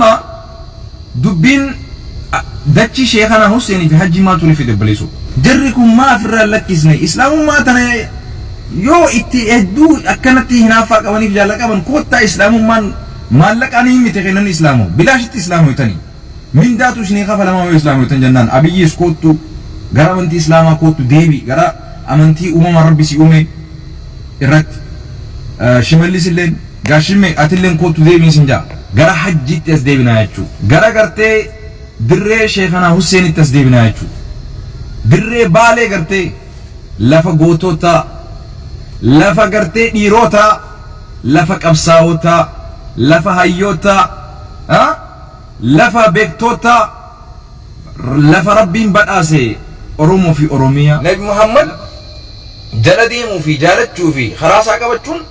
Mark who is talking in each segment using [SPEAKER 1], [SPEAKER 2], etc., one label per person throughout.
[SPEAKER 1] Amma dubbiin dachii Sheekhanaa Husseenii fi Hajjii maaltu walitti fide obboleessoo? Jarri kun maaf irraa hin lakkisne? Islaamummaa tana yoo itti hedduu akkanatti hinaaffaa qabaniif jaalala qaban koottaa Islaamummaan maallaqaan hin miti kennan Islaamoo bilaashitti Islaamoytanii mindaatu isinii kafalamaa yoo Islaamoytan jennaan Abiyyiis koottu gara amantii Islaamaa koottu deebi gara amantii uumamaa Rabbi si uume irratti Shimallis illeen Gaashimme atilleen koottu deebiin sin ja'a. Gara hajjiitti as deebinaa jechuu. Gara gartee dirree Sheekhanaa Husseenitti as deebinaa jechuu. Dirree Baalee gartee lafa goototaa, lafa gartee dhiirootaa, lafa qabsaawotaa, lafa hayyootaa, lafa beektootaa, lafa Rabbiin badhaase Oromoo fi Oromiyaa. Nabi Muhammad jala deemuu fi jaalachuu fi karaa isaa qabachuun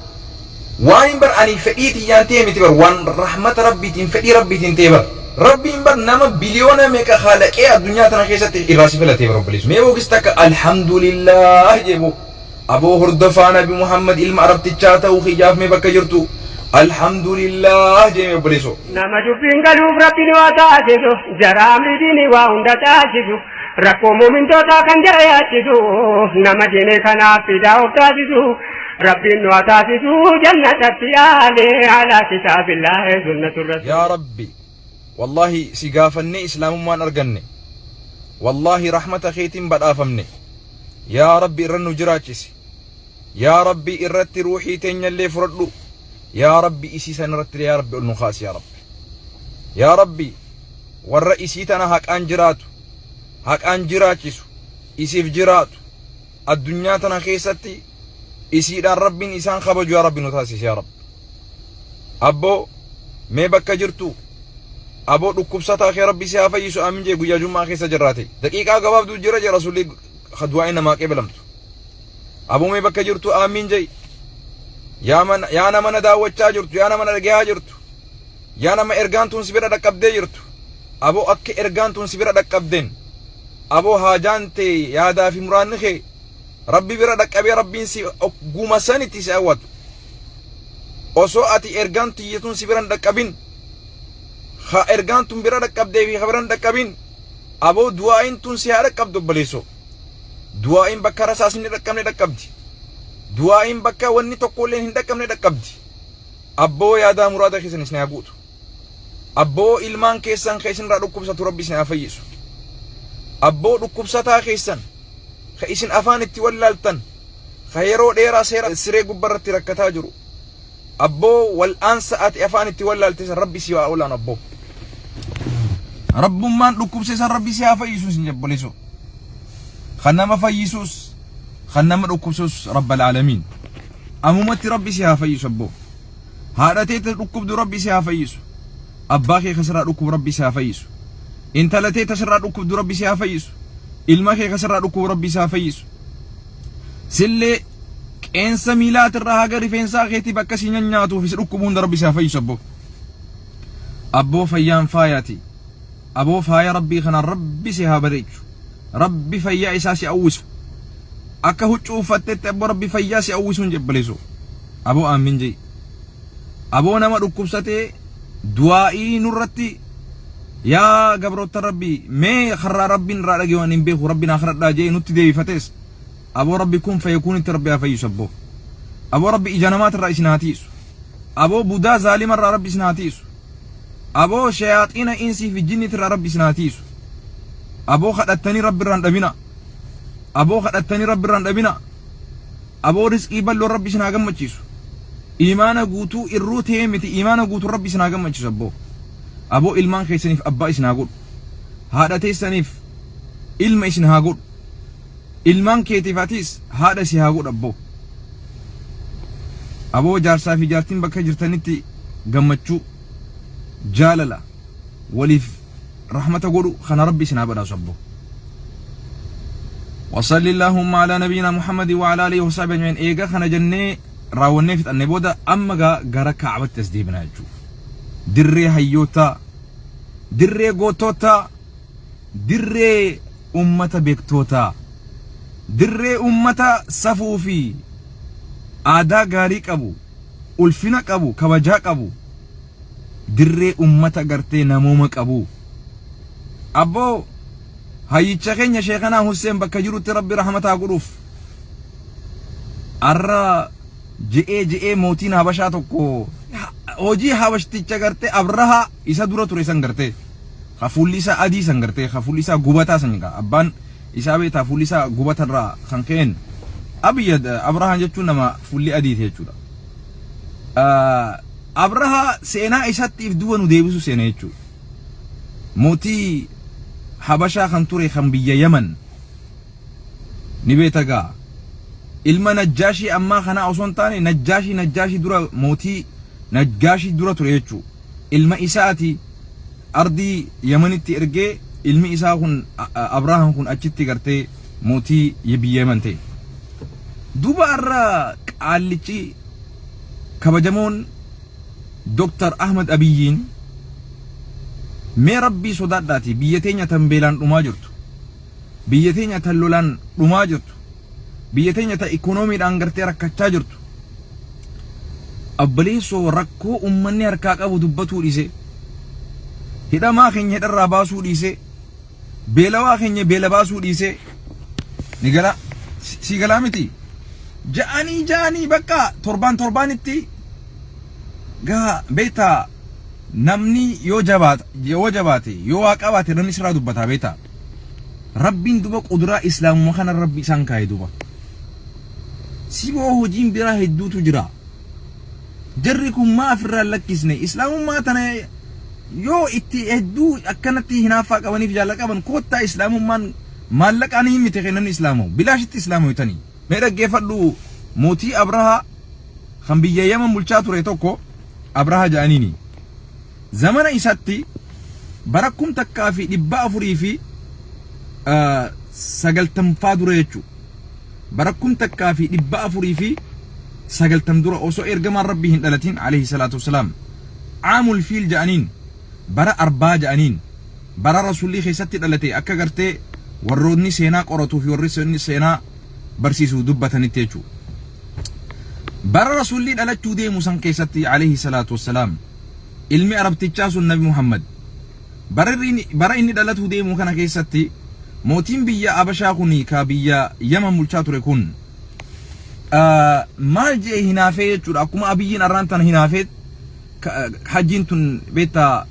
[SPEAKER 1] Waan hin bar ani fedhii tiyyaan ta'e miti bar waan rahmata Rabbiitiin fedhii Rabbiitiin ta'e bar. Rabbiin bar nama biliyoona meeqa khalaqee addunyaa tana keessatti irraa si filatee bar obboleessu. Mee boogis takka alhamdulillah jee boo. Aboo hordofaa Nabi Muhammad ilma Arabtichaa ta'uu kiyyaaf mee bakka jirtu alhamdulillah jee mee obboleessoo.
[SPEAKER 2] Nama dubbiin galuuf Rabbiin waa taasisu, jara amrii diinii waa hunda caalchisu, rakkoo muumintootaa kan jara yaachisu, nama diinii kanaaf fidaa of taasisu, Rabbiin nu haa taasisu jannatatti aalee alaa kitaabillaahi sunnatu rasuul.
[SPEAKER 1] Yaa Rabbi wallahi si gaafannee islaamummaan arganne wallahi rahmata keetiin badhaafamne yaa Rabbi irra nu jiraachisi yaa Rabbi irratti ruuhii teenyallee fudhadhu yaa Rabbi isii san irratti yaa Rabbi ol nu kaasi yaa Rabbi yaa Rabbi warra isii tana haqaan jiraatu haqaan jiraachisu isiif jiraatu addunyaa tana keessatti isiidhaan Rabbiin isaan kabaju yaa Rabbi nu taasisi yaa Rabbi. Abboo mee bakka jirtu aboo dhukkubsataa kee Rabbi si haa fayyisu aamin jee guyyaa jummaa keessa jirraate daqiiqaa gabaabduu jira jee rasuulli du'aa'iin namaa qeebalamtu. Aboo mee bakka jirtu aamin jee yaa mana yaa nama na daawwachaa jirtu yaa nama na dhagayaa jirtu yaa nama ergaan tun si bira dhaqqabdee jirtu aboo akka ergaan tun si bira dhaqqabdeen Aboo haajaan tee yaadaa fi muraanni kee Rabbi bira dhaqqabee Rabbiin si ogguma sanitti si hawwatu. Osoo ati ergaan tiyya tun si bira hin dhaqqabin ha ergaan tun bira dhaqqabdee fi ha bira hin dhaqqabin aboo du'aa'iin tun si haa dhaqqabdu obboleessoo. Du'aa'iin bakka rasaasni hin dhaqqabne dhaqqabdi. Du'aa'iin bakka wanni tokkolleen hin dhaqqabne dhaqqabdi. Abboo yaadaa muraada keessan isin haa guutu. Abboo ilmaan keessan ka isinirraa dhukkubsatu Rabbi isin haa fayyisu. Abboo dhukkubsataa keessan ka isin afaan itti wallaaltan ka yeroo dheeraa seera siree gubbarratti rakkataa jiru. Abboo wal'aansa ati afaan itti wallaalte san Rabbi si haa olaanu abboo. Rabbummaan dhukkubse san Rabbi si haa fayyisu isin jabboleessoo. Kan nama fayyisuus kan nama dhukkubsus Rabbal Aalamiin. Ammumatti Rabbi si haa fayyisu abboo. Haadha tee ta dhukkubdu Rabbi si haa fayyisu. Abbaa kee ka sirraa dhukkubu Rabbi si haa fayyisu. Intala tee ta sirraa dhukkubdu Rabbi si haa fayyisu. Ilma kee ka sirraa dhukkubu Rabbi si haa fayyisu. Sillee qeensa miilaatirraa haga rifeensaa keetii bakka si nyaanyaatuu fi si dhukkubu hunda Rabbi si haa fayyisu abboo. Abboo fayyaan faayaati. Aboo faaya Rabbii kanaan Rabbi si haa bareechu. Rabbi fayyaa isaa si awwisu. Akka huccuu uffattetti abboo Rabbi fayyaa si awwisuun jebbaleessu. Aboo aammin je'i. Aboo nama dhukkubsatee du'aa'ii nurratti yaa gabroottan Rabbii mee karraa Rabbiin irraa dhagayu ani hin beeku Rabbi naa kadhadhaa je'ee nutti deebifates aboo Rabbi kun fayakuunitti Rabbi haa fayyisu abboo. Aboo Rabbi ija namaatirraa isin haa tiisu. Aboo budaa zaalimarraa Rabbi isin haa tiisu. Aboo shayaaxiina insii fi jinniitirraa Rabbi isin haa tiisu. Aboo kadhattanii Rabbi irraa hin dhabina. Aboo kadhattanii Rabbi irraa hin dhabina. Aboo rizqii bal'oon Rabbi isin haa gammachiisu. Iimaana guutuu irruu ta'ee miti iimaana guutuun Rabbi isin haa gammachiisu abboo. Aboo ilmaan keessaniif abbaa isin haa godhu. Haadha teessaniif ilma isin haa godhu. Ilmaan keetiif atiis haadha si haa godhu abboo. Aboo jaarsaa fi jaartiin bakka jirtanitti gammachuu, jaalala, waliif rahmata godhu kana Rabbi isin haa badhaasu abboo. وصلى اللهم على نبينا محمد وعلى آله وصحبه أجمعين إيجا خنا جنة راوني في النبودة أما جا جرا كعبة تسديبنا جو دري هيوتا دري غوتوتا دري أمة بيكتوتا دري أمة سفوفي aadaa gaarii qabu ulfina qabu kabajaa qabu. Dirree ummata gartee namooma qabu. Abboo hayyicha keenya Sheekanaa Husseen bakka jirutti Rabbi rahmata haa godhuuf. Arra je'ee je'ee mootiin Habashaa tokko hojii Habashticha gartee Abrahaa isa dura ture san gartee ka fuulli isaa adii san gartee ka fuulli isaa gubataa san gaa abbaan isaa beektaa fuulli isaa gubatarraa kan ka'een Abiy Abrahaan jechuun nama fuulli adiiti jechuudha. Abrahaa seenaa isatti if duba nu deebisu seena jechuudha. Mootii Habashaa kan ture kan biyya Yaman ni beeta gaa. Ilma Najjaashii ammaa kanaa osoo hin taane Najjaashii Najjaashii dura mootii Najjaashii dura ture jechuudha. Ilma isaati ardii Yamanitti ergee ilmi isaa kun Abrahaam kun achitti gartee mootii biyya Yaman ta'e. Duuba har'a qaallichi kabajamoon Dr. Ahmad Abiyyiin mee Rabbii sodaadhaati biyya teenya tan beelaan dhumaa jirtu, biyya teenya tan lolaan dhumaa jirtu, biyya teenya tan ikoonomiidhaan gartee rakkachaa jirtu, obboleessoo rakkoo ummanni harkaa qabu dubbatuu dhiisee, hidhamaa keenya hidharraa baasuu dhiisee, beelawaa keenya beela baasuu dhiisee, ni gala si galaa miti ja'anii ja'anii bakka torbaan torbaanitti gaa beektaa. Namni yoo jabaata yoo jabaate yoo waa qabaate namni sirraa dubbataa beektaa. Rabbiin duba quduraa islaamuma kana rabbi isaan kaa'e duba. Siboo hojiin biraa hedduutu jira. Jarri kun maa ofirraa hin lakkisne islaamummaa tana yoo itti hedduu akkanatti hinaaffaa qabaniif jaalala qaban koottaa islaamummaan maallaqaan hin miti kan namni islaamamu bilaashitti islaamawitanii. Mee dhaggeeffadhu mootii Abrahaa kan biyya Yaman bulchaa ture tokko Abrahaa ja'aniini. Zamana isatti bara 1490ffaa dura jechuudha. Bara 1490 dura osoo ergamaan Rabbii hin dhalatin alayhi salaatu wassalaam. Caamul fiil ja'aniin, bara arbaa ja'aniin, bara Rasuulli keessatti dhalate akka gartee warroonni seenaa qoratuu fi warri seenaa barsiisu dubbatanitti jechuudha. Bara Rasuulli dhalachuu deemu san keessatti alayhi salaatu wassalaam ilmi Arabtichaa sun Nabi Muhammad bara inni dhalatuu deemu kana keessatti mootiin biyya Abashaa kun ka biyya Yaman bulchaa ture kun maal jee hinaafee jechuudha. Akkuma Abiyyiin arraan tana hinaafee hajjiin tun beektaa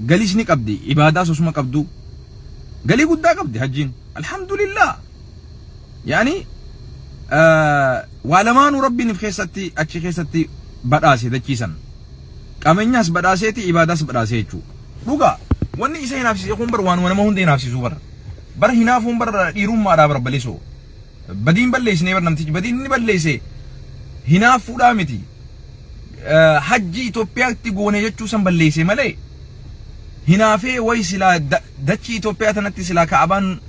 [SPEAKER 1] galiis ni qabdi, ibaadaas osuma qabdu galii guddaa qabdi hajjiin, alhamdulillah. Yaani waa lamaanuu Rabbiin if keessatti achi keessatti badhaase dachiisan. Qabeenyaas badhaaseeti ibaadaas badhaasee jechuudha. Dhugaa wanni isa hinaafsise kun bar waanuma nama hunda hinaafsisuu bara. Bara hinaafuun bar dhiirummaadhaa bar balisoo. Badiin balleessinee bar namtichi badiin inni balleesse hinaafuudhaa miti. Hajji Itoophiyaatti goone jechuu san balleesse malee hinaafee wayi silaa dachii Itoophiyaa tanatti silaa Ka'abaan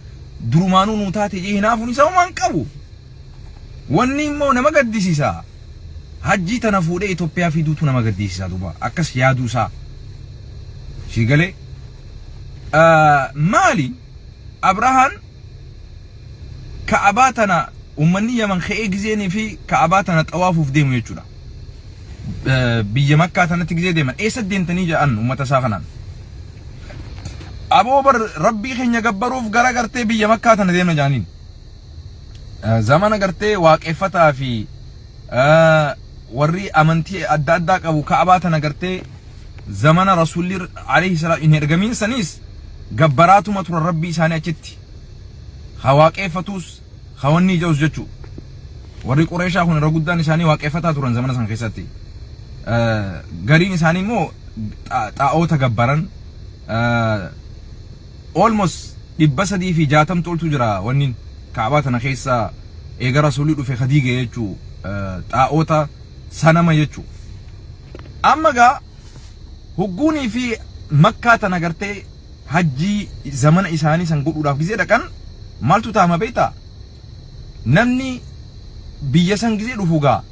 [SPEAKER 1] durumaanuu nuu taate jee hinaafuun isaa homaa hin qabu. Wanni immoo nama gaddisiisa. Hajjii tana fuudhee Itoophiyaa fiduutu nama gaddisiisa duuba. Akkas yaaduu isaa. Si galee. Maali? Abrahaan Ka'abaa tana uummanni Yaman ka'ee gizeenii fi Ka'abaa tana xawaafuuf deemu jechuudha. Biyya Makkaa tanatti gizee deeman eessa deemtanii jedhan uummata isaa kanaan. Aboo bar Rabbii keenya gabbaruuf gara gartee biyya Makkaa tana deemna jedhaniin. Zamana gartee waaqeffataa fi warri amantii adda addaa qabu Ka'abaa tana gartee zamana Rasuulli alayhi salaam hin ergamiin saniis gabbaraatuma turan Rabbii isaanii achitti. Ha waaqeffatus ha wanni ija'us jechuu. Warri Qureeshaa kun irra guddaan isaanii waaqeffataa turan zamana san keessatti. Gariin isaanii immoo xaa'oota gabbaran almost 360 oltu jira wanni Kaabaa tana keessa eega Rasuulli dhufe kadiige jechuu, xaa'oota sanama jechuu. Amma gaa hugguunii fi Makkaa tana gartee hajjii zamana isaanii san godhuudhaaf gizee dhaqan maaltu taama beektaa? Namni biyya san gizee dhufu gaa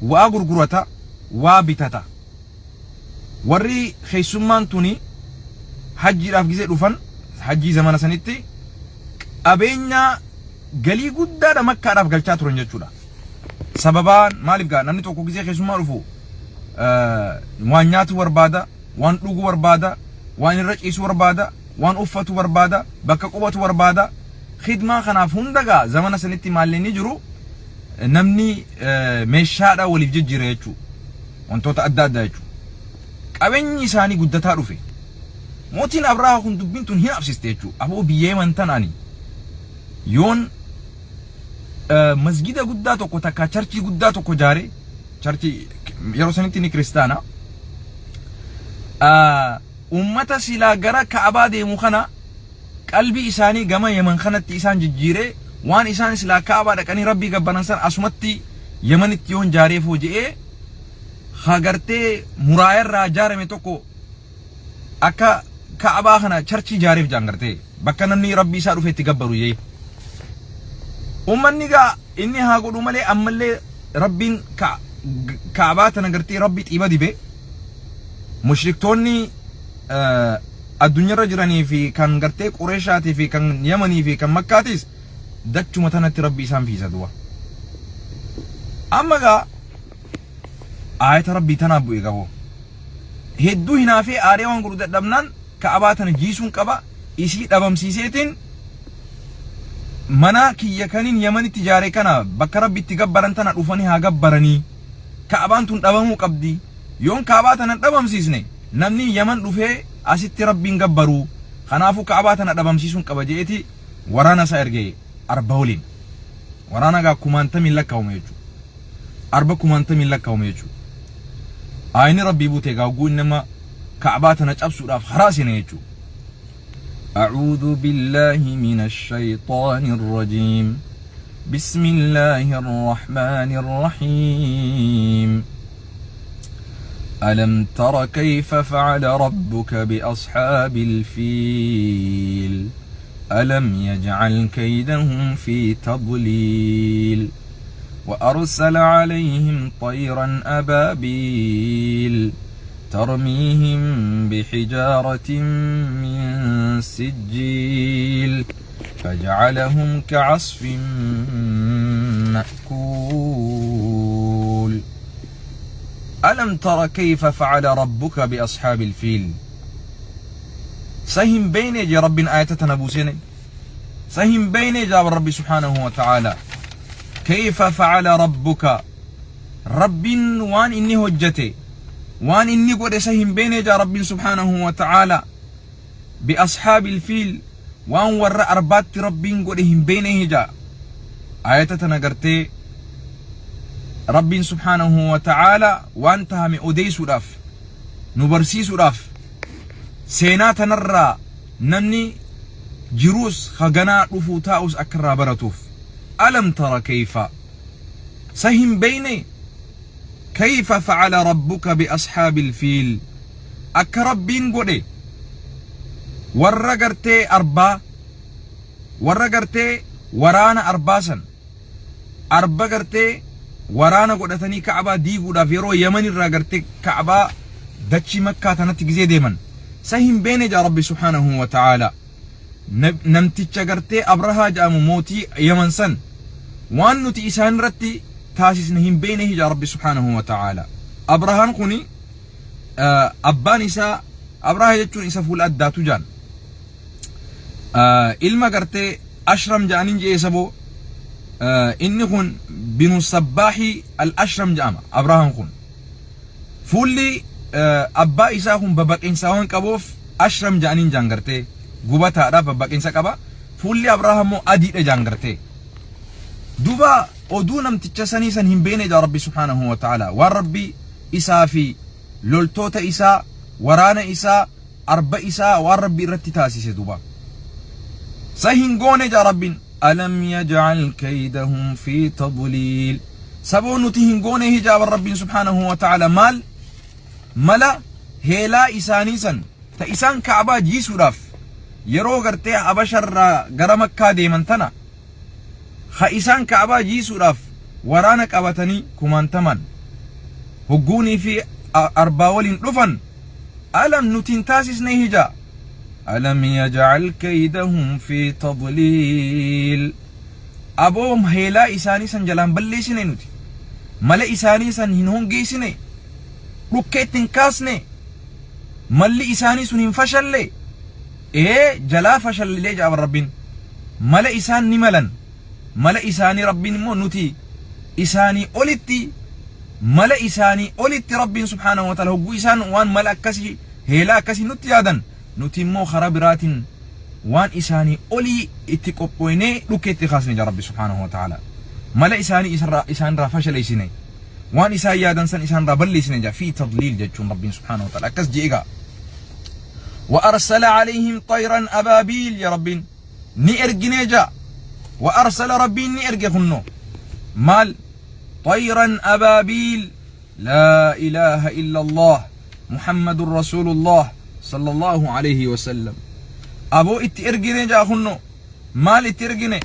[SPEAKER 1] waa gurgurata, waa bitata. Warri keessummaan tuni hajjiidhaaf gizee dhufan hajjii zamana sanitti qabeenya galii guddaadha Makkaadhaaf galchaa turan jechuudha. Sababaan maaliif gaa namni tokko gizee keessummaa dhufu waan nyaatu barbaada, waan dhugu barbaada, waan irra ciisu barbaada, waan uffatu barbaada, bakka qubatu barbaada. Khidmaa kanaaf hunda gaa zamana sanitti maalleen ni jiru namni meeshaadha waliif jijjiira jechuudha. Wantoota adda addaa jechuudha. Qabeenyi isaanii guddataa dhufe. Mootiin Abrahaa kun dubbiin tun hin absiste jechuudha. Aboo biyya Yaman tanaani yoon masgida guddaa tokko takka charchii guddaa tokko jaare charchii yeroo sanitti ni kiristaana. Ummata silaa gara Ka'abaa deemu kana qalbii isaanii gama Yaman kanatti isaan jijjiiree waan isaan silaa Ka'abaa dhaqanii Rabbii gabbaran san asumatti Yamanitti yoon jaareefoo je'ee ha gartee muraayarraa jaarame tokko akka Ka'abaa kana charchii jaareef jaan gartee bakka namni Rabbii isaa dhufee itti gabbaru jee. Ummanni gaa inni haa godhu malee ammallee Rabbiin Ka'abaa tana gartee Rabbi xiiba dibe mushriktoonni addunyaarra jiranii fi kan gartee Qureeshaatii fi kan Yamanii fi kan Makkaatis dachuma tanatti Rabbi isaan fiisa du'a. Amma gaa aayata Rabbii tanaa bu'e qaboo. Hedduu hinaafee aaree waan godhu dadhabnaan Ka'abaa tana jiisuun qaba isii dhabamsiiseetiin mana kiyya kanin Yamanitti ijaare kana bakka Rabbi itti gabbaran tana dhufanii haa gabbaranii. Ka'abaan tun dhabamuu qabdi. Yoon Ka'abaa tana dhabamsiisne namni Yaman dhufee asitti Rabbiin gabbaru. Kanaafuu Ka'abaa tana dhabamsiisuun qaba je'eeti waraana isaa erge arba waliin. Waraana gaa kumaantamiin lakkaa'ume jechuudha. Arba kumaantamiin lakkaa'ume jechuudha. Aayini Rabbii buute gaa hogguu inni amma Ka'abaa tana cabsuudhaaf karaa seene jechuudha. أعوذ بالله من الشيطان الرجيم بسم الله الرحمن الرحيم ألم تر كيف فعل ربك بأصحاب الفيل ألم يجعل كيدهم في تضليل وأرسل عليهم طيرا أبابيل ترميهم بحجارة من سجيل فجعلهم كعصف مأكول ألم تر كيف فعل ربك بأصحاب الفيل سهم بين يا رب آية تنبوسين سهم بين يا رب سبحانه وتعالى كيف فعل ربك رب وان إني هجتي وان إني قد سهم بين يا رب سبحانه وتعالى بأصحاب الفيل وان ور أربات ربين قدهم بينه جا آية تنقرتي رب سبحانه وتعالى وان تهم أديس راف نبرسيس راف سينا تنرى نمني جروس خغنا رفو تاوس أكرا برتوف ألم ترى كيف سهم بيني كيف فعل ربك بأصحاب الفيل أكربين قدي warra gartee arbaa warra gartee waraana arbaa san arba gartee waraana godhatanii Ka'abaa diiguudhaaf yeroo Yaman irraa gartee Ka'abaa dachii Makkaa tanatti gizee deeman sa hin beene jaa Rabbi subhaanahu wa ta'aala namticha gartee Abrahaa jedhamu mootii Yaman san waan nuti isaan irratti taasisne hin beene jaa Rabbi subhaanahu wa ta'aala Abrahaan kuni abbaan isaa Abraha jechuun isa fuula addaatu jaan. Ilma gartee Ashram ja'aniin je'ee saboo inni kun binu Sabbaahi al-Ashram ja'ama Abrahaan kun. Fuulli abbaa isaa kun babaqinsa waan qabuuf Ashram ja'aniin jaan gartee gubataadha babaqinsa qaba. Fuulli Abrahaam immoo adiidha jaan gartee. Duuba oduu namticha sanii san hin beekne jaa Rabbi subhaanahu wa ta'ala waan Rabbi isaa fi loltoota isaa, waraana isaa, arba isaa waan Rabbi irratti taasise duba. Sa hin goone jaa Rabbiin. Alam yaj'al kaydahum fi tadliil. Saboo nuti hin goone hijaaba Rabbiin subhaanahu wa ta'ala maal mala heelaa isaanii san ta isaan Ka'abaa jiisuudhaaf yeroo gartee Habasharraa gara Makkaa deeman tana ha isaan Ka'abaa jiisuudhaaf waraana qabatanii kumaantamaan hogguunii fi arbaa waliin dhufan alam nuti hin taasisne hijaa alam yaj'al kaydahum fi tadliil aboo heelaa isaanii san jalaan balleessine nuti mala isaanii san hin hongeessine dhukkeetti hin kaasne. Malli isaanii sun hin fashallee? Ee jalaa fashallee ja'a Rabbiin. Mala isaan ni malan. Mala isaanii Rabbiin immoo nuti isaanii olitti mala isaanii olitti Rabbiin subhaanahu wa ta'ala hogguu isaan waan mala akkasii heelaa akkasii nutti yaadan nuti immoo karaa biraatiin waan isaanii olii itti qophooynee dhukkee itti kaasne jaa Rabbi subhaanahu wa ta'ala. Mala isaanii isarraa isaanirraa fashaleessine. Waan isaan yaadan san isaanirraa balleessine jaa fi tadliil jechuun Rabbiin subhaanahu wa ta'ala akkas je'e gaa. Wa arsala alayhim xayran abaabiil ya Rabbiin ni erginee jaa. Wa arsala Rabbiin ni erge kunnoo. Maal? Xayran abaabiil laa ilaaha illa Allah Muhammadun Rasuulullah sallallahu alayhi wa sallam. Aboo itti erginee jaa kunnoo. Maal itti ergine?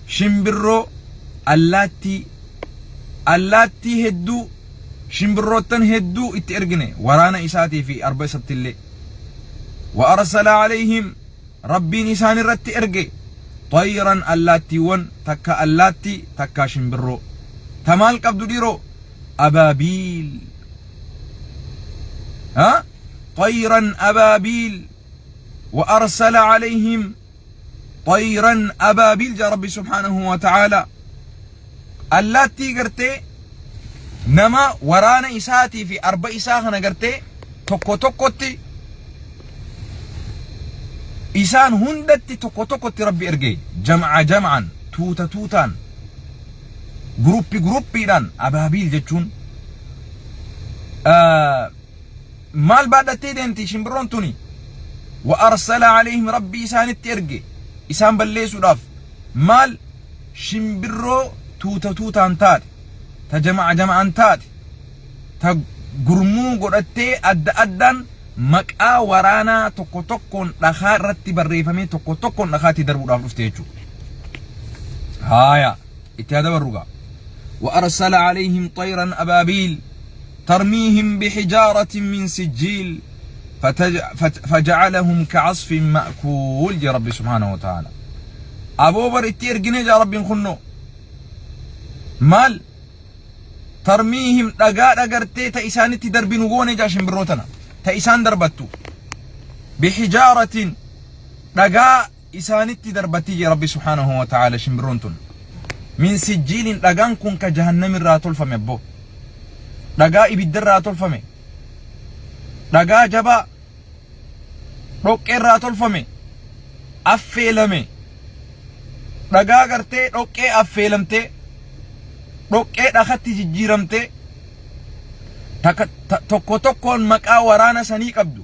[SPEAKER 1] Shimbirroo allaattii allaattii hedduu shimbirroottan hedduu itti ergine waraana isaatii fi arba isatti illee. Wa arsala alayhim Rabbiin isaan irratti erge xayran allaattiiwwan takka allaattii takkaa shimbirroo. Ta maal qabdu dhiiroo? Abaabiil. Ha? Xayran abaabiil. Wa arsala alayhim xayran abaabiil jaa Rabbi subhaanahu wa ta'aala. Allaattii gartee nama waraana isaatii fi arba isaa kana gartee tokko tokkotti isaan hundatti tokko tokkotti Rabbi erge jam'a jam'an tuuta tuutaan guruppi guruppiidhaan abaabiil jechuun maal baadhattee deemti shimbirroon tuni wa arsala alayhim Rabbi isaanitti erge isaan balleessuudhaaf maal shimbirroo tuuta tuutaan taate ta jama'a jama'an taate ta gurmuu godhattee adda addaan maqaa waraanaa tokko tokkoon dhakaa irratti barreeffamee tokko tokkoon dhakaatti darbuudhaaf dhufte jechuudha. Haaya itti haa dabarru gaa. وأرسل عليهم طيرا أبابيل ترميهم بحجارة من سجيل فتج... فجعلهم كعصف مأكول يا ربي سبحانه وتعالى أبو بر اتيرجني يا ربي خنو مال Tarmiihim dhagaadha gartee ta isaanitti darbinu goone jaa shimbirroo tana ta isaan darbattu bihijaaratin dhagaa isaanitti darbatti jee rabbi subhaanahu wa ta'aala shimbirroon tun min sijjiilin dhagaan kun ka jahannamirraa tolfame abbo dhagaa ibiddarraa tolfame dhagaa jabaa dhoqqeerraa tolfame affeelame dhagaa gartee dhoqqee affeelamtee dhoqqee dhakatti jijjiiramtee takka tokko tokkoon maqaa waraana sanii qabdu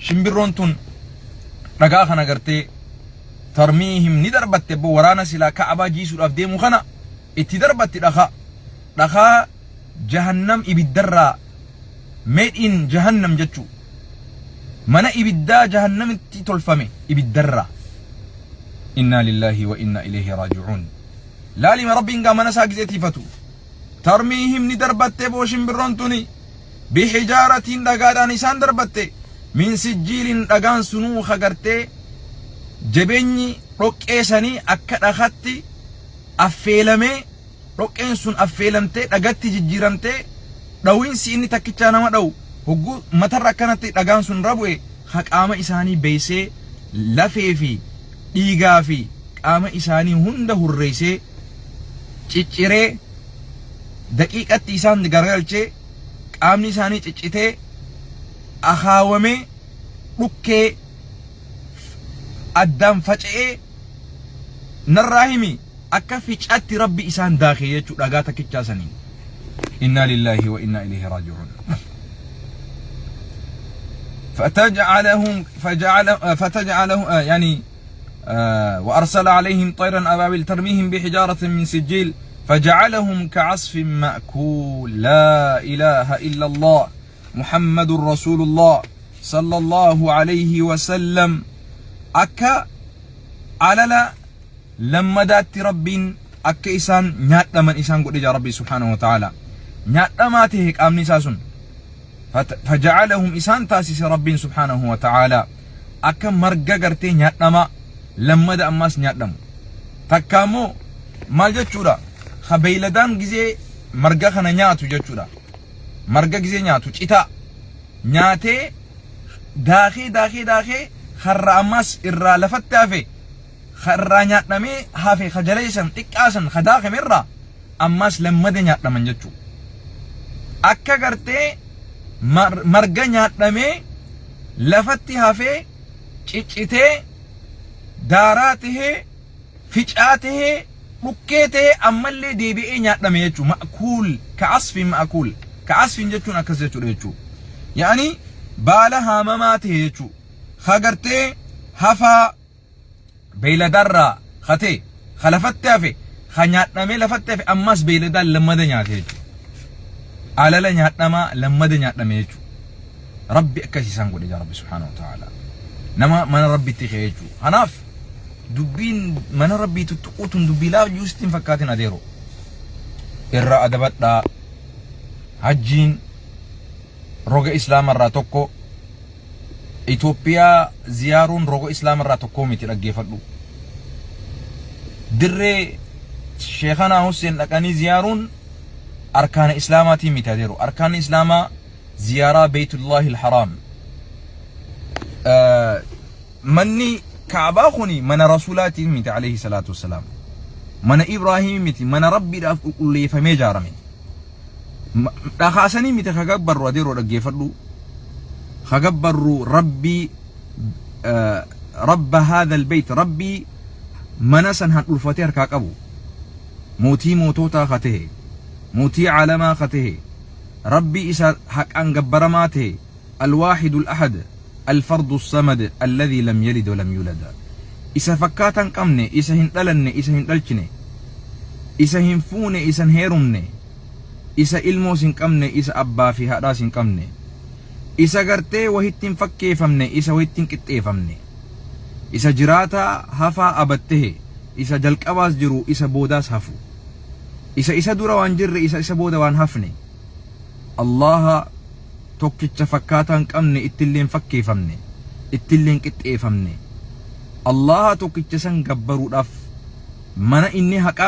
[SPEAKER 1] shimbirroon tun dhagaa kana gartee tarmiihim ni darbatte bo waraana silaa ka'abaa jiisuudhaaf deemu kana itti darbatti dhakaa dhakaa jahannam ibiddarraa made in jahannam jechuu mana ibiddaa jahannamitti tolfame ibiddarraa innaa lillaahi wa innaa ilayhi raaji'uun laalima rabbiin gaa mana isaa gizee tiifatu tarmiihim ni darbatte boo shimbirroon tuni bihijaaratiin dhagaadhaan isaan darbatte min sijjiilin dhagaan sunuu kagartee jabeenyi dhoqqee sanii akka dhakatti affeelamee dhoqqeen sun affeelamtee dhagatti jijjiiramtee dhawiinsi inni takkichaa nama dhawu hogguu matarra akkanatti dhagaan sun irra bu'e ka qaama isaanii beeysee lafee fi dhiigaa fi qaama isaanii hunda hurreessee cicciree daqiiqatti isaan garagalchee qaamni isaanii ciccitee akaawamee dhukkee addaan faca'ee narraa himi akka ficatti rabbi isaan daakee jechuu dhagaa takkichaa saniin. Innaa lillaahi wa innaa ilayhi raaji'uun. فتجعلهم فجعل فتجعلهم يعني وأرسل عليهم طيرا أبابيل ترميهم بحجارة من سجيل فجعلهم كعصف مأكول لا إله إلا الله محمد رسول الله صلى الله عليه وسلم أكا alala lammadaatti Rabbiin akka isaan nyaadhaman isaan godhe jaa Rabbi subhaanahu wa ta'ala. Nyaadhamaa ta'e qaamni isaa sun. Faja'alahum isaan taasise Rabbiin subhaanahu wa ta'ala akka marga gartee nyaadhamaa lammada ammaas nyaadhamu. Takka immoo maal jechuudha? Ka beeyladaan gizee marga kana nyaatu jechuudha. Marga gizee nyaatu citaa nyaatee daakee daakee daakee karra ammas irraa lafatti hafe, karraa nyaadhamee hafe, ka jaleessan xiqqaasan ka daakame irraa ammas lammada nyaadhaman jechuu. Akka gartee marga nyaadhamee lafatti hafee ciccitee daaraa tahee ficaa tahee dhukkee tahee ammallee deebi'ee nyaadhame jechuu. Ma'kuul ka'asfin, ma'kuul ka'asfin jechuun akkas jechuudha jechuu. Yaani baala haamamaa tahe jechuu, ka gartee hafaa beeyladarraa ka ta'e, ka lafatti hafe, ka nyaadhamee lafatti hafe, ammas beeyladaan lammada nyaate jechuudha. Alala nyaadhamaa lammada nyaadhame jechuudha. Rabbi akkas isaan godhe jaa Rabbi subhaanahu wa ta'ala. Nama mana Rabbitti ka'e jechuudha. Kanaaf dubbiin mana Rabbii tuttuquu tun dubbii laayyuu sitti hin fakkaatin adeero. Irraa adabadhaa. Hajjiin roga Islaamarraa tokko. Itoophiyaa ziyaaruun roga Islaamarraa tokkoo miti, dhaggeeffadhu. Dirree Sheekanaa Husseen dhaqanii ziyaaruun arkaana Islaamaatii miti adeero. Arkaanni Islaamaa ziyaaraa Beeytullaahi Haraam. Manni Kaabaa kuni mana Rasuulaatii miti alayhi salaatu wassalaam. Mana Ibraahimii miti, mana Rabbiidhaaf qulqulleeffamee ijaarame. Dhakaasanii miti ka gabbarru adeeroo, dhaggeeffadhu. Ka gabbarru Rabbii Rabba haadha albayt, Rabbii mana san handhurfatee harkaa qabu. Mootii moototaa ka ta'e, mootii caalamaa ka ta'e, Rabbii isa haqaan gabbaramaa ta'e, Alwaahidul Ahad, Alfardu Samad, Alladhii lam yalid wa lam yulad. Isa fakkaataa hin qabne, isa hin dhalanne, isa hin dhalchine, isa hin fuune, isa hin heerumne, isa ilmoos hin qabne, isa abbaa fi haadhaas hin qabne, isa gartee wahitti hin fakkeeffamne, isa wahitti hin qixxeeffamne, isa jiraataa hafaa abad tahe, isa jalqabaas jiru, isa boodaas hafu, isa isa dura waan jirre, isa isa booda waan hafne, Allaha tokkicha fakkaataa hin qabne, ittillee hin fakkeeffamne, ittillee hin qixxeeffamne, Allaha tokkicha san gabbaruudhaaf mana inni haqa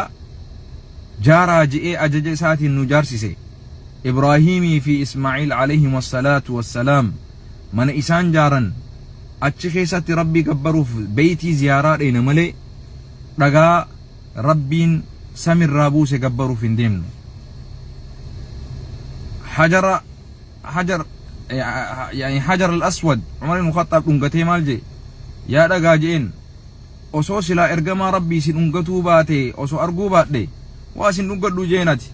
[SPEAKER 1] jaaraa je'ee ajaja isaatiin nu jaarsise, Ibraahiimii fi Ismaa'iil alayhim wassalaatu wassalaam mana isaan jaaran achi keessatti Rabbii gabbaruuf beeytii ziyaaraa dheeyna malee dhagaa Rabbiin samirraa buuse gabbaruuf hin deemnu. Hajara hajar yani Hajar al-Aswad Umar ibn Khattaab dhungatee maal jee? Yaa dhagaa je'een, osoo silaa ergamaa Rabbii si dhungatuu baate, osoo arguu baadhe waa sin dhungadhu jeen. Ati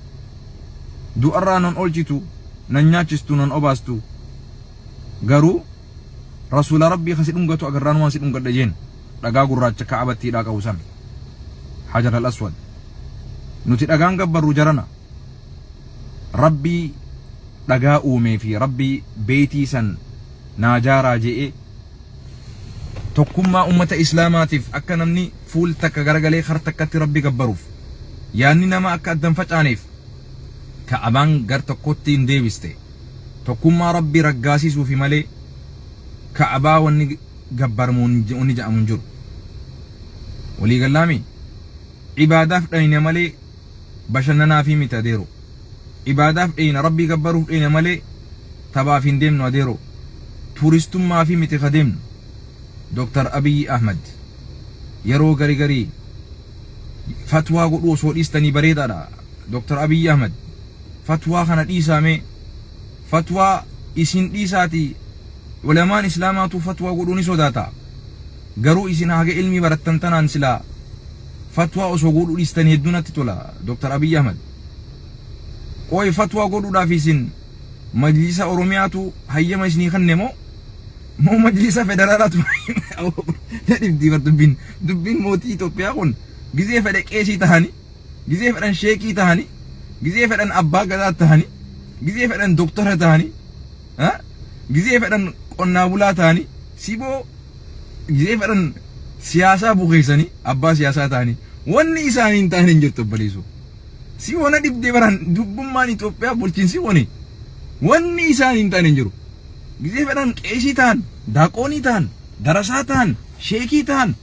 [SPEAKER 1] du'arraa nan oolchitu, nan nyaachistu, nan obaastu, garuu rasuula Rabbii kasi dhungatu agarraan waan si dhungadha jeen. Dhagaa gurraacha Ka'abatti hidhaa qabu san, Hajar al-Aswad. Nuti dhagaan gabbarru jarana? Rabbii dhagaa uumee fi Rabbii beeytii san naa jaaraa je'ee tokkummaa ummata Islaamaatiif, akka namni fuul takka garagalee kar takkatti Rabbi gabbaruuf, yaanni nama akka addan facaaneef Ka'abaan gar tokkotti hin deebiste. Tokkummaa Rabbi raggaasisuufi malee Ka'abaa wanni gabbaramu wanni jedhamu hin jiru. Walii gallaami? Ibaadaaf dhayna malee bashannanaafii miti adeero. Ibaadaaf dheyna, Rabbii gabbaruuf dheyna malee taphaaf hin deemnu adeero. Tuuristummaafii miti ka deemnu. Dr. Abiyyi Ahmad yeroo gari garii fatwaa godhuu osoo dhiistanii bareedaadha. Dr. Abiyyi Ahmad, fatwaa kana dhiisaa mee. Fatwaa isin dhiisaatii ulamaan Islaamaatu fatwaa godhuu ni sodaata. Garuu isin haga ilmii barattan tanaan silaa fatwaa osoo godhuu dhiistanii hedduu natti tola, Dr. Abiyyi Ahmad. Qooyi, fatwaa godhuudhaaf isin majlisa Oromiyaatu hayyama isinii kenne moo majlisa federaalaatu? Na dhibdii bar dubbiin mootii Itoophiyaa kun. Gizee fedhe qeesii tahanii, gizee fedhan sheekii tahanii, gizee fedhan abbaa gadaa tahanii, gizee fedhan doktora tahanii, gizee fedhan qonnaa bulaa tahanii, siboo gizee fedhan siyaasaa bukeessanii abbaa siyaasaa ta'anii, wanni isaanii hin taane hin jirtu obboleessoo. Si wana dhibdee baran dubbummaan Itoophiyaa bulchiinsi wani wanni isaanii hin taane hin jiru. Gizee fedhan qeesii ta'an, daaqoonii ta'an, darasaa ta'an, sheekii ta'an,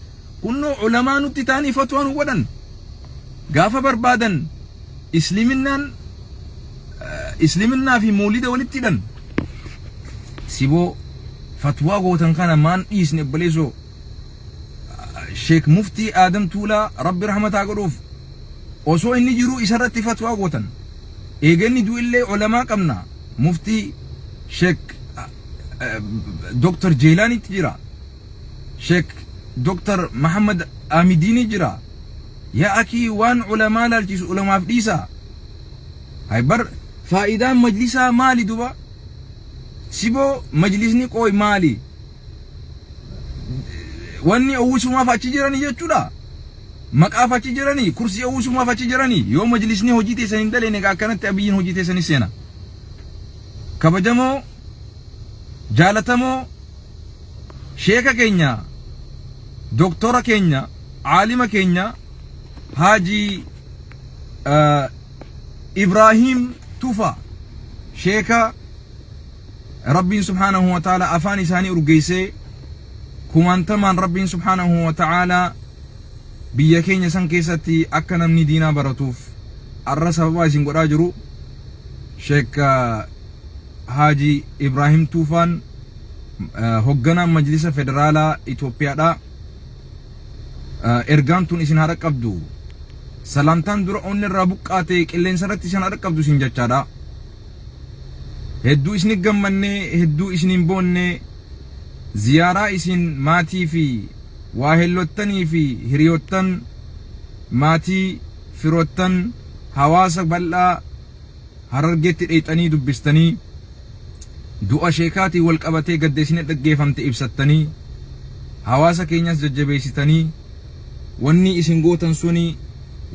[SPEAKER 1] kunnoo ulamaa nutti ta'anii fatwaa nu godhan. Gaafa barbaadan isliminnaan isliminnaa fi moolida walitti hidhan. Siboo. Fatwaa gootan kana maan dhiisne obboleessoo? Sheek Muftii Aadam Tuulaa Rabbi rahmataa godhuuf osoo inni jiruu isarratti fatwaa gootan. Eega inni du'illee ulamaa qabna. Muftii Sheek Dr. Jeelaanitti jira. Sheek Dr. Mahammad Amidiini jira. Yaa akii, waan ulamaa laalchisu ulamaaf dhiisaa. Hay bar, faayidaan majlisaa maali duba? Siboo majlisni qooy maali? Wanni uwwisumaaf achi jiranii jechuudha. Maqaaf achi jiranii, kursii uwwisumaaf achi jiranii. Yoo majlisni hojii teessan hin daleene, egaa akkanatti Abiyyiin hojii teessanii seena. Kabajamoo, jaalatamoo sheeka keenya, doktora keenya, aalima keenya, Haajii Ibraahim Tufa, sheeka Rabbiin subhaanahu wa ta'ala afaan isaanii urgeessee kumaantamaan Rabbiin subhaanahu wa ta'ala biyya keenya san keessatti akka namni diinaa baratuuf arra sababa isin godhaa jiru, Sheek Haaji Ibraahim Tuufaan, hogganaan Majlisa Federaalaa Itoophiyaadha. Ergaan tun isin haa qabdu. Salaamtaan dura onni irraa buqqaate qilleensa irratti isin haa qabdu isin jechaadha. Hedduu isin gammannee, hedduu isiniin boonnee, ziyaaraa isin maatii fi waahellottanii fi hiriyoottan, maatii, firoottan, hawaasa bal'aa Harargeetti dheeyxanii dubbistanii, du'a sheekaatiin wal qabatee gadda isin dhaggeeffamte ibsattanii, hawaasa keenyas jajjabeessitanii, wanni isin gootan suni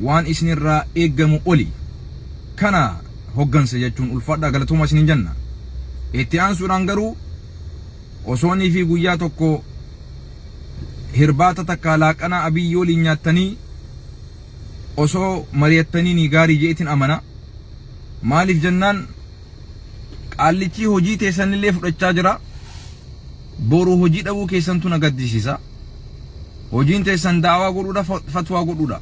[SPEAKER 1] waan isinirraa eeggamu oli. Kana hoggansa jechuun, ulfaadhaa, galatooma isiniin jenna. Itti aansuudhaan garuu osoonii fi guyyaa tokko hirbaata takkaa laaqanaa Abiyyi waliin nyaattanii osoo mari'attanii ni gaarii jeetiin amana. Maaliif jennaan, qaallichi hojii teessanillee fudhachaa jira. Boru hojii dhabuu keessantu na gaddisiisa. Hojiin teessan daawaa godhuudha, fatwaa godhuudha.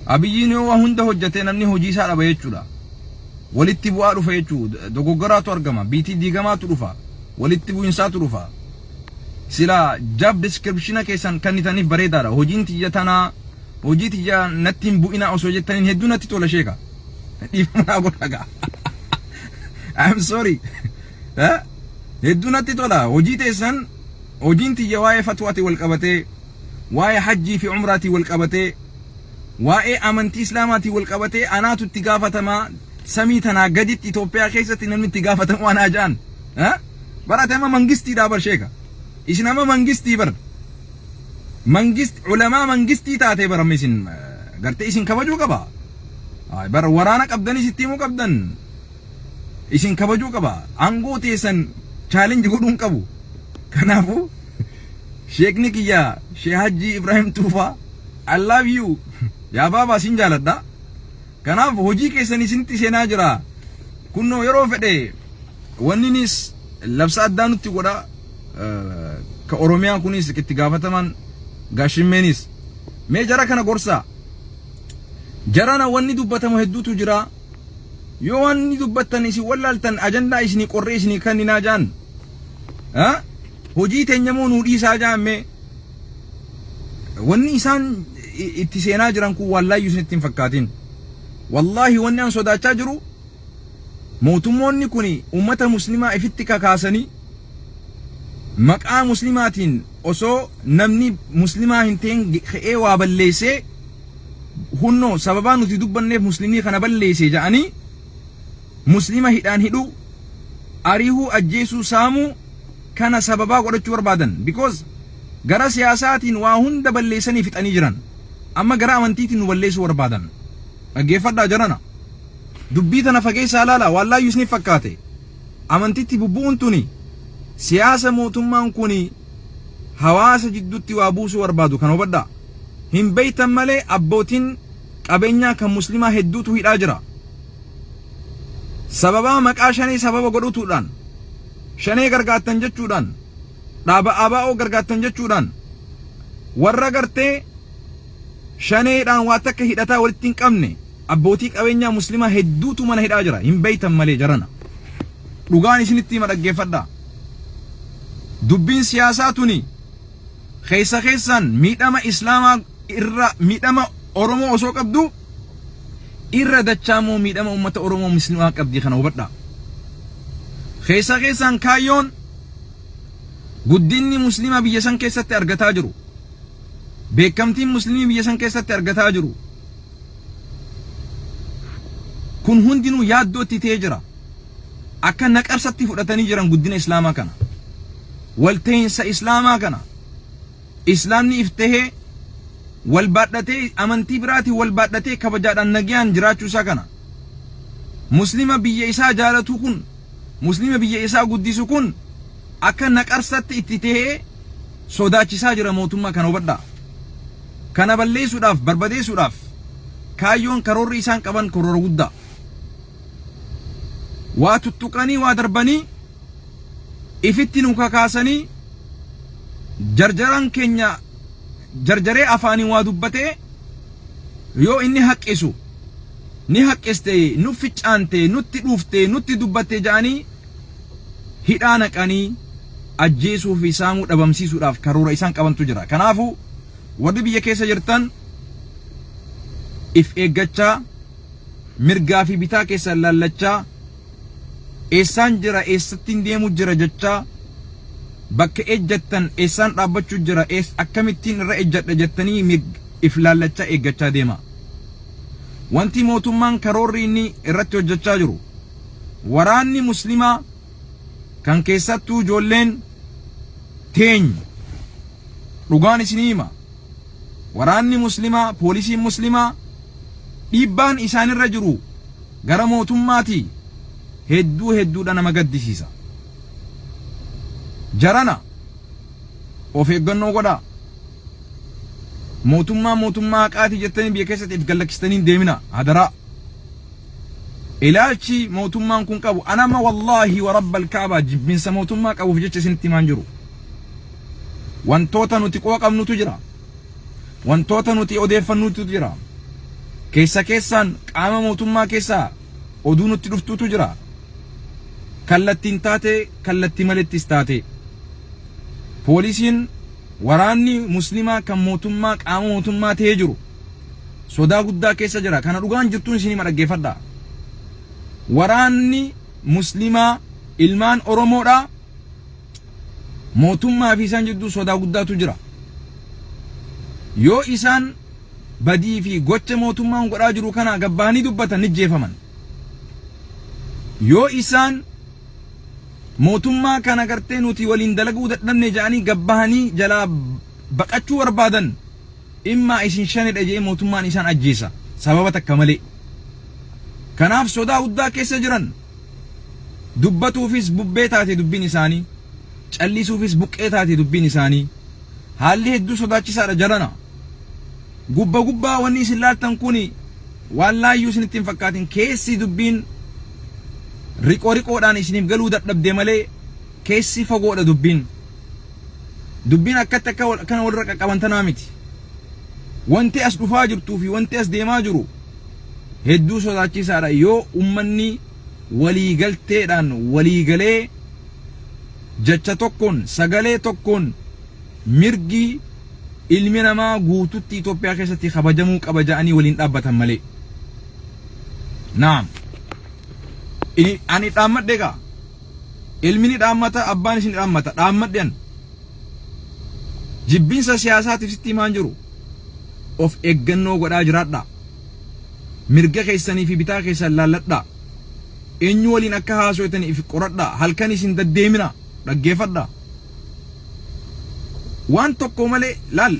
[SPEAKER 1] Abiyyiin yoo waa hunda hojjate namni hojii isaa dhaba jechuudha. Walitti bu'aa dhufa jechuudha. Dogoggoraatu argama. Biitii diigamaatu dhufa. Walitti bu'insaatu dhufa. Sila job description keessan kennitaniif bareedaadha. Hojiin tiyya tanaa, hojii tiyya natti hin bu'inaa osoo jettaniin hedduu natti tola, sheeka. Dhiifama naa godhaa gaa. I'm sorry. Hedduu natti tola. Hojii teessan, hojiin tiyya waa'ee fatwaatiin wal qabatee, waa'ee hajjii fi umraatiin wal qabatee, waa'ee amantii islaamaatiin wal qabatee anaatu itti gaafatamaa, samii tanaa gaditti Itoophiyaa keessatti namni itti gaafatamu anaa ja'an. Barate amma mangistiidhaa bar, sheeka. Isin amma mangistii bar. Mangist ulamaa mangistii taatee bar, amma isin gartee isin kabajuu qaba. Bar waraana qabdanis itti himuu qabdan. Isin kabajuu qaba. Aangoo teessan challenge godhuun qabu. Kanaafuu sheekni kiyya Sheekh Hajji Ibrahim Tuufaa, I love you. Yaa baabaa, sin jaaladha. Kanaaf hojii keessan isinitti seenaa jira. Kunnoo yeroo fedhe wanninis labsa addaa nutti godha. Ka Oromiyaa kunis itti gaafataman gaashimmeenis. Mee jara kana gorsaa. Jarana, wanni dubbatamu hedduutu jira. Yoo wanni dubbattan isin wallaaltan, ajandaa isinii qorree isinii kenninaa jaan. Hojii teenyamoo nuu dhiisaa jaan mee. Wanni isaan itti seenaa jiran kun wallaayyuu isinitti hin fakkaatin. Wallaahi, wanni an sodaachaa jiru, mootummoonni kun uummata muslimaa ifitti kakaasanii maqaa muslimaatiin osoo namni muslimaa hin ta'in ka'ee waa balleessee, hunnoo sababaa nuti dubbanneef muslimii kana balleesse jedhanii muslima hidhaan hidhuu, ariihuu, ajjeesuu, saamuu kana sababaa godhachuu barbaadan, because gara siyaasaatiin waa hunda balleessanii fixanii jiran. Amma gara amantiitiin nu balleessuu barbaadan. Dhaggeeffadhaa jarana, dubbii tana fageessaa ilaala. Wallaayyuu isiniif fakkaate, amantitti bubbu'uun tuni siyaasa mootummaan kuni hawaasa jidduutti waa buusuu barbaadu kan hubadhaa. Hin beeytan malee abbootiin qabeenyaa kan muslimaa hedduutu hidhaa jira. Sababaa maqaa shanee sababa godhutuudhaan, shanee gargaartan jechuudhaan, dhaaba ABO gargaartan jechuudhaan, warra gartee shaneedhaan waa takka hidhataa walitti hin qabne, abbootii qabeenyaa muslimaa hedduutu mana hidhaa jira. Hin beeytan malee jarana. Dhugaan isinitti hima, dhaggeeffadhaa. Dubbiin siyaasaa tuni keessa keessaan miidhama Islaamaa irra miidhama Oromoo osoo qabdu irra dachaa immoo miidhama uummata Oromoo Muslimaa qabdi kana hubadhaa. Keessa keessaan kaayyoon guddinni Muslimaa biyya san keessatti argataa jiru. Beekamtiin Muslimii biyya san keessatti argataa jiru. Kun hundinuu yaaddoo itti ta'ee jira. Akka naqarsatti fudhatanii jiran guddina Islaamaa kana. Walta'iinsa Islaamaa kana. Islaamni if tahee wal baadhatee amantii biraatiin wal baadhatee kabajaadhaan nagayaan jiraachuu isaa kana. Muslima biyya isaa jaalatu kun, muslima biyya isaa guddisu kun akka naqarsatti itti tahee sodaachisaa jira mootummaa kana hubadhaa. Kana balleessuudhaaf, barbadeessuudhaaf kaayyoon karoorri isaan qaban karoora guddaa. Waa tuttuqanii waa darbanii ifitti nu kakaasanii jarjaraan keenya jarjaree afaaniin waa dubbatee yoo inni haqqisu ni haqqiste nu ficcaante nutti dhuufte nutti dubbatte ja'anii hidhaa naqanii ajjeesuu fi saamuu dhabamsiisuudhaaf karoora isaan qabantu jira. Kanaafuu warri biyya keessa jirtan if eeggachaa mirgaa fi bitaa keessan laallachaa eessaan jira eessattiin deemuu jira jechaa bakka ejjattan eessaan dhaabbachuu jira akkamittiin irra ejjadha jettanii if laallachaa eeggachaa deema. Wanti mootummaan karoorri inni irratti hojjechaa jiru waraanni muslimaa kan keessattuu ijoolleen teenya dhugaan isinii hima waraanni muslimaa poolisiin muslimaa dhiibbaan isaanirra jiru gara mootummaatii hedduu hedduudha nama gaddisiisa. Jarana of eeggannoo godhaa. Mootummaa mootummaa haqaati jettanii biyya keessatti if gallakkistanii hin deemina hadaraa. Ilaalchi mootummaan kun qabu anama wallaahi wa rabbal kaabaa jibbinsa mootummaa qabuuf jecha isinitti himaan jiru. Wantoota nuti quba qabnutu jira. Wantoota nuti odeeffannutu jira. Keessa keessaan qaama mootummaa keessaa oduu nutti dhuftutu jira. Kallattiin taatee kallattii malettis taatee. Poolisiin waraanni muslimaa kan mootummaa qaama mootummaa ta'ee jiru sodaa guddaa keessa jira. Kana dhugaan jirtuun isin hima dhaggeeffadhaa. Waraanni muslimaa ilmaan Oromoodhaa mootummaa fi isaan jidduu sodaa guddaatu jira. Yoo isaan badii fi gocha mootummaan godhaa jiru kana gabbaanii dubbatan ni jeefaman. Yoo isaan mootummaa kana gartee nuti waliin dalaguu dadhabne jedhanii gabbahanii jalaa baqachuu barbaadan immaa isin shanidha jedhee mootummaan isaan ajjeesa sababa takka malee. Kanaaf sodaa guddaa keessa jiran dubbatuufis bubbee taate dubbiin isaanii callisuufis buqqee taate dubbiin isaanii haalli hedduu sodaachisaadha jalana. Gubba gubbaa wanni isin laaltan kuni waan laayyuu isinitti hin fakkaatin keessi dubbiin riqoo riqoodhaan isiniif galuu dadhabde malee keessi fagoodha dubbiin. Dubbiin akkatti akka kana walirra qaqqaban tanaa miti. Wanti as dhufaa jirtuu fi wanti as deemaa jiru hedduu sodaachisaadha yoo ummanni waliigalteedhaan waliigalee jecha tokkoon sagalee tokkoon mirgi ilmi namaa guututti Itoophiyaa keessatti kabajamuu qaba ja'anii waliin dhaabbatan malee. Naam. Ani dhaammadhe egaa. Ilmi ni dhaammata, abbaan isin dhaammata. Dhaammadhe an. Jibbinsa siyaasaatiif sitti himaan jiru. Of eeggannoo godhaa jiraadhaa. Mirga keessanii fi bitaa keessan laalladhaa. Eenyu waliin akka haasoytan if qoradhaa. Halkan isin daddeeminaa. Dhaggeeffadhaa. Waan tokko malee laal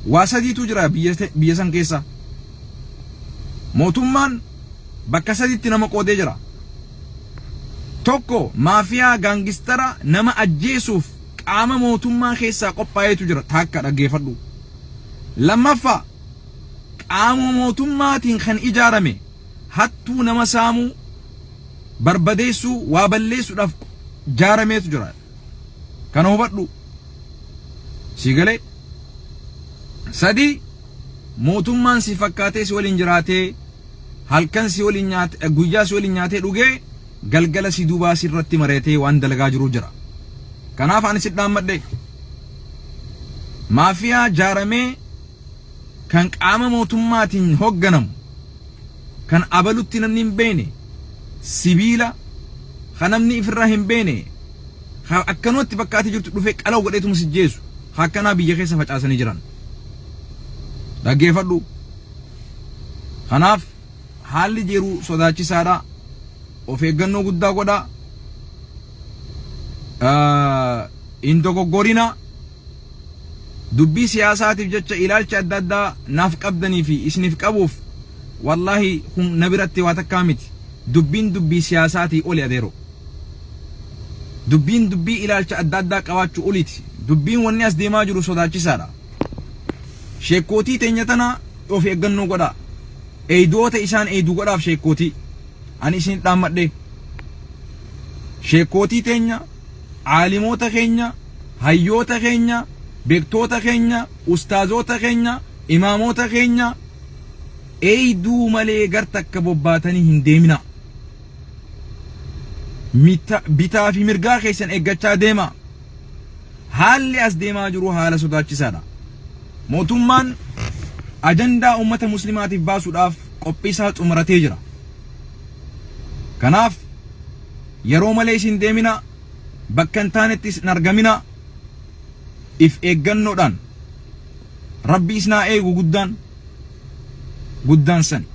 [SPEAKER 1] waa sadiitu jira biyya san keessa. Mootummaan bakka sadiitti nama qoodee jira. Tokko maafiyaa gaangistara nama ajjeesuuf qaama mootummaa keessaa qophaa'eetu jira. Taakka dhaggeeffadhu. Lammaffaa qaama mootummaatiin kan ijaarame hattuu nama saamuu, barbadeessuu, waa balleessuudhaaf jaarameetu jira. Kana hubadhu. Sii galee? Sadii mootummaan si fakkaatee si waliin jiraatee halkan si waliin nyaate guyyaa si waliin nyaatee dhugee galgala si duubaa si irratti mareetee waan dalagaa jiru jira. Kanaaf ani si dhaammadhe. Maafiyaa jaaramee kan qaama mootummaatiin hogganamu kan abalutti namni hin beekne sibiila kan namni ifirraa hin beekne kan akkanumatti bakka ati jirtu dhufee qalaw godheetuma si jeesu kan akkanaa biyya keessa facaasanii jiran. Dhaggeeffadhu. Kanaaf haalli jiru sodaachisaadha. Of eeggannoo guddaa godhaa. Hin dogoggorina. Dubbii siyaasaatiif jecha ilaalcha adda addaa naaf qabdanii fi isiniif qabuuf wallaahi kun na biratti waa takkaa miti. Dubbiin dubbii siyaasaatii oli adeero. Dubbiin dubbii ilaalcha adda addaa qabaachuu oliiti. Dubbiin wanni as deemaa jiru sodaachisaadha. Sheekkootii teenya tana of eeggannoo godhaa. Eeydoota isaan eeydu godhaaf sheekkootii. Ani isin dhaammadhe. Sheekkootii teenya, aalimoota keenya, hayyoota keenya, beektoota keenya, ustaazoota keenya, imaamoota keenya eeyduu malee gar takka bobbaatanii hin deemina. Bitaa fi mirgaa keessan eeggachaa deema. Haalli as deemaa jiru haala sodaachisaadha. Mootummaan ajandaa uummata muslimaatiif baasuudhaaf qophii isaa xumuratee jira. Kanaaf yeroo malee isin deemina, bakka hin taanettis hin argamina, if eeggannoodhaan Rabbi isin haa eegu guddaan guddaan sani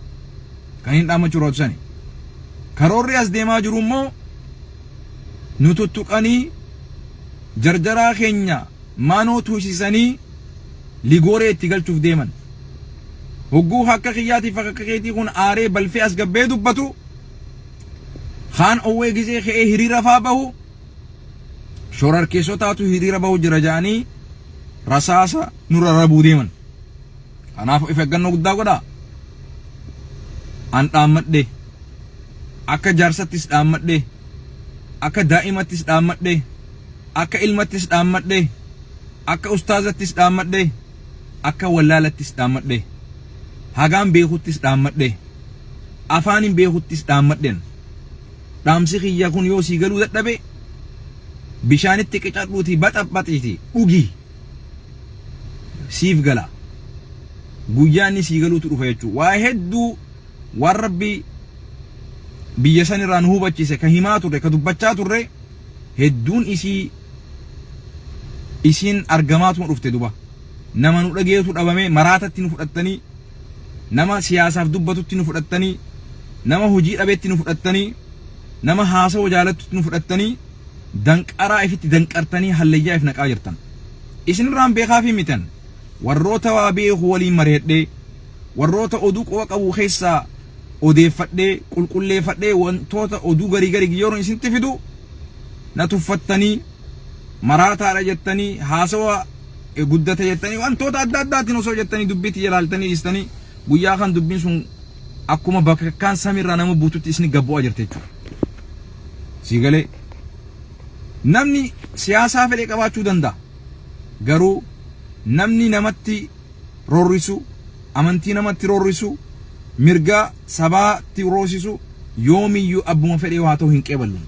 [SPEAKER 1] kan hin dhaammachuu barbaadu sani. Karoorri as deemaa jiru immoo nu tuttuqanii jarjaraa keenya maanoo tuusisanii ligooree itti galchuuf deeman. Hogguu akka kiyyaatiif akka keetii kun aaree balfee as gabbee dubbatu kaan owwee gizee ka'ee hiriira faa bahu shorarkeessotaatu hiriira bahu jira jedhanii rasaasa nurra rabuu deeman. Kanaaf of eeggannoo guddaa godhaa. An dhaammadhe. Akka jaarsattis dhaammadhe. Akka daa'imattis dhaammadhe. Akka ilmattis dhaammadhe. Akka ustaazattis dhaammadhe. Akka wallaalattis dhaammadhe. Hagaan beekuttis dhaammadhe. Afaanin beekuttis dhaammadhen. Dhaamsi kiyya kun yoo sii galuu dadhabe bishaanitti qicadhuutii baxaxbaxiitii dhugi. Siif gala. Guyyaa inni sii galuutu dhufa jechuudha. Waa hedduu waan Rabbi biyya san irraa nu hubachiise ka himaa turre ka dubbachaa turre hedduun isii isiin argamaatuma dhufte duba. Nama nu dhageetu dhabame maraatatti nu fudhattanii nama siyaasaaf dubbatutti nu fudhattanii nama hojii dhabetti nu fudhattanii nama haasawa jaalattutti nu fudhattanii danqaraa ifitti danqartanii hallayyaa if naqaa jirtan. Isinirraan beekaafii mitan warroota waa beeku waliin mari'adhee warroota oduu quba qabu keessaa odeeffadhee qulqulleeffadhee wantoota oduu garii garii yeroon isinitti fidu na tuffattanii maraataadha jettanii haasawa guddate jettanii wantoota adda addaatiin osoo jettanii dubbiitti jalaaltanii dhiistanii guyyaa kan dubbiin sun akkuma bakakkaan samiirraa nama buututti isin gabbu'aa jirti jechuudha. Sii galee namni siyaasaa fedhe qabaachuu danda'a. Garuu namni namatti roorrisu, amantii namatti roorrisu, mirga sabaatti roosisu yoomiyyuu abbuma fedhe yoo haa ta'u hin qeeballu.